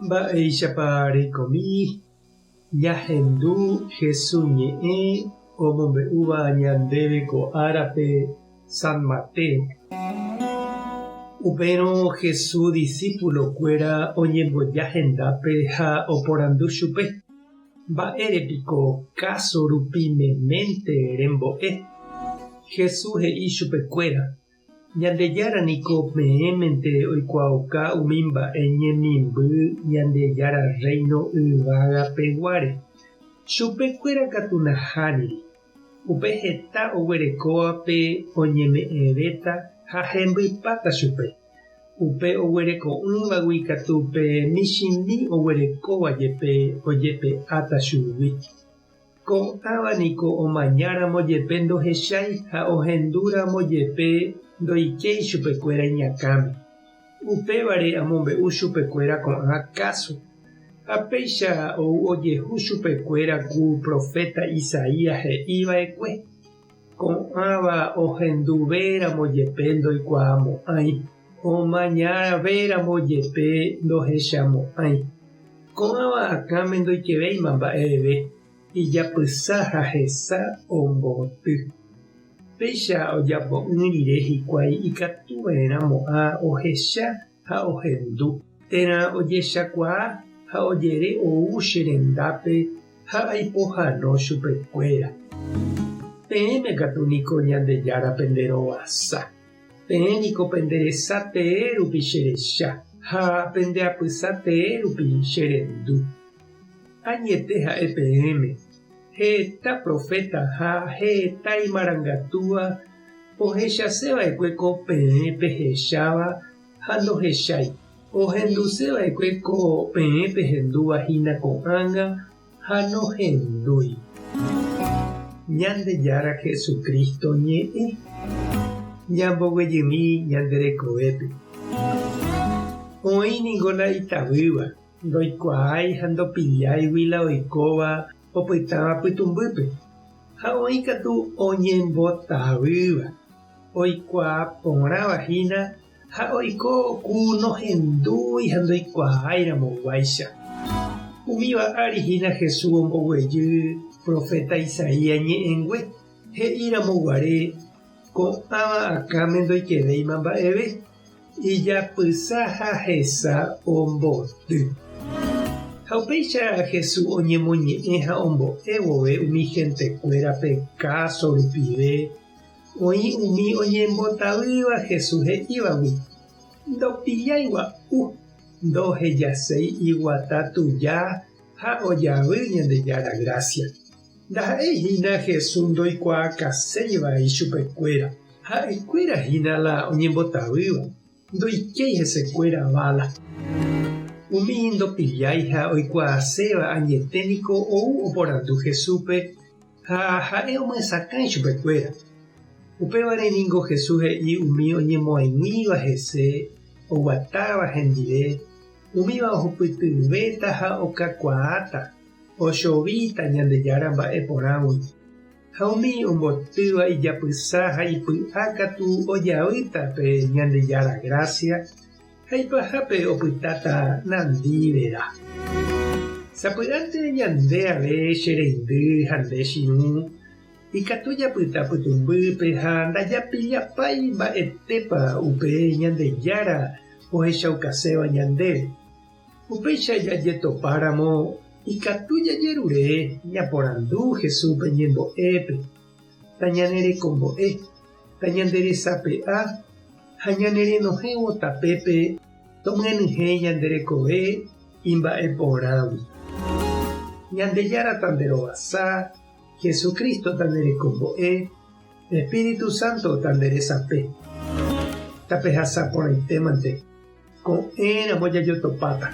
Mba'éichapa reikomi ñahendu Hesu ñe'ẽ omombe'úva ñandéve ko árape San Mateo? Upérõ Hesu disípulokuéra oñemboja hendápe ha oporandu chupe, Mba'ére piko káso rupi meménte rembo'e? Hesu he'i chupekuéra, Ñandejára niko peẽmente oikuaauka umi mba'e ñemimby Ñandejára Rréino yvága peguáre. Chupe kuéra katu nahániri. Upe heta oguerekóvape oñeme'ẽvéta ha hembypáta chupe. Upe oguereko'ỹvagui katu pe michĩmi oguerekóva jepe ojepe'áta chugui. Ko'ãva niko omañáramo jepe ndohechái ha ohendúramo jepe ndoikéi chupekuéra iñakãme. Upévare amombe'u chupekuéra ko'ã káso. Ha péicha ou ojehu chupekuéra ku proféta Isaías he'i va'ekue, Ko'ãva ohenduvéramo jepe ndoikuaamo'ãi, omañavéramo jepe ndohechamo'ãi. Ko'ãva akãme ndoikevéima mba'eve, ijapysa ha hesa omboty. Péicha ojapo'ỹ rire hikuái ikatuva'erãmo'ã ohecha ha ohendu, térã ojechakuaa ha ojere ou che rendápe ha aipohano chupekuéra. Peẽme katu niko Ñandejára pende rovasa. Peẽ niko pende resa tee rupi che recha, ha pende apysa tee rupi che rendu. Añete ha'e peẽme, heta proféta ha heta imarangatúva ohechase va'ekue ko peẽ pehecháva ha ndohechái, ohenduse va'ekue ko peẽ pehendúva hína ko'ág̃a ha nohendúi. Ñandejára Jesucristo ñe'ẽ ñamboguejymi ñande rekovépe. Oĩ ningo la itavýva, ndoikuaái ha ndopilláigui la oikóva opytáva pytũmbýpe, ha oĩ katu oñembotavýva, oikuaa porãva hína Ha oiko ku nohendúi ha ndoikuaáiramoguáicha. Umíva ári hína Jesús omboguejy proféta Isaías ñe'ẽngue, he'íramo guare, Ko'ãva akãme ndoikevéima mba'eve, ijapysa ha hesa omboty. Ha upéicha Jesús oñemoñe'ẽ ha ombo'e vove umi hentekuérape káso rupive, Oĩ umi oñembotavýva Jesús he'ívagui, Ndopillái gua'u, ndohejaséi iguata tuja ha ojavy Ñandejára grásia. Ndaha'éi hína Jesús ndoikuaakaséiva ichupekuéra, ha'ekuéra hína la oñembotavýva, ndoikéi hesekuéra vála. Umi ndopillái ha oikuaaséva añete niko ou oporandu Jesúspe Ha ha'e omyesakã ichupekuéra. Upévare ningo Jesús he'i umi oñemoaiguĩva hese oguatáva hendive, umíva ohupytyvéta ha okakuaáta, ochovíta Ñandejára mba'e porãgui. Ha umi ombotýva ijapysa ha ipy'a katu ojavýta pe Ñandejára grásia ha ipahápe opytáta nandi vera. Sapy'ánte ñande ave che reindy ha nde chirũ, ikatu japyta pytũmbýpe ha ndajapillapái mba'etépa upe Ñandejára ohechaukaséva ñandéve. Upéicha jajetopáramo ikatu jajerure ñaporandu Jesúspe ñembo'épe, tañanerekombo'e. Tañanderesape'a ha ñanerenohẽvo tapépe tomyenyhẽ ñande rekove imba'e porãgui. Ñandejára tanderovasa, Jesucristo tanderekombo'e, Espíritu Santo tanderesape. Tapehasa porãitémante, ko'ẽramo jajotopáta.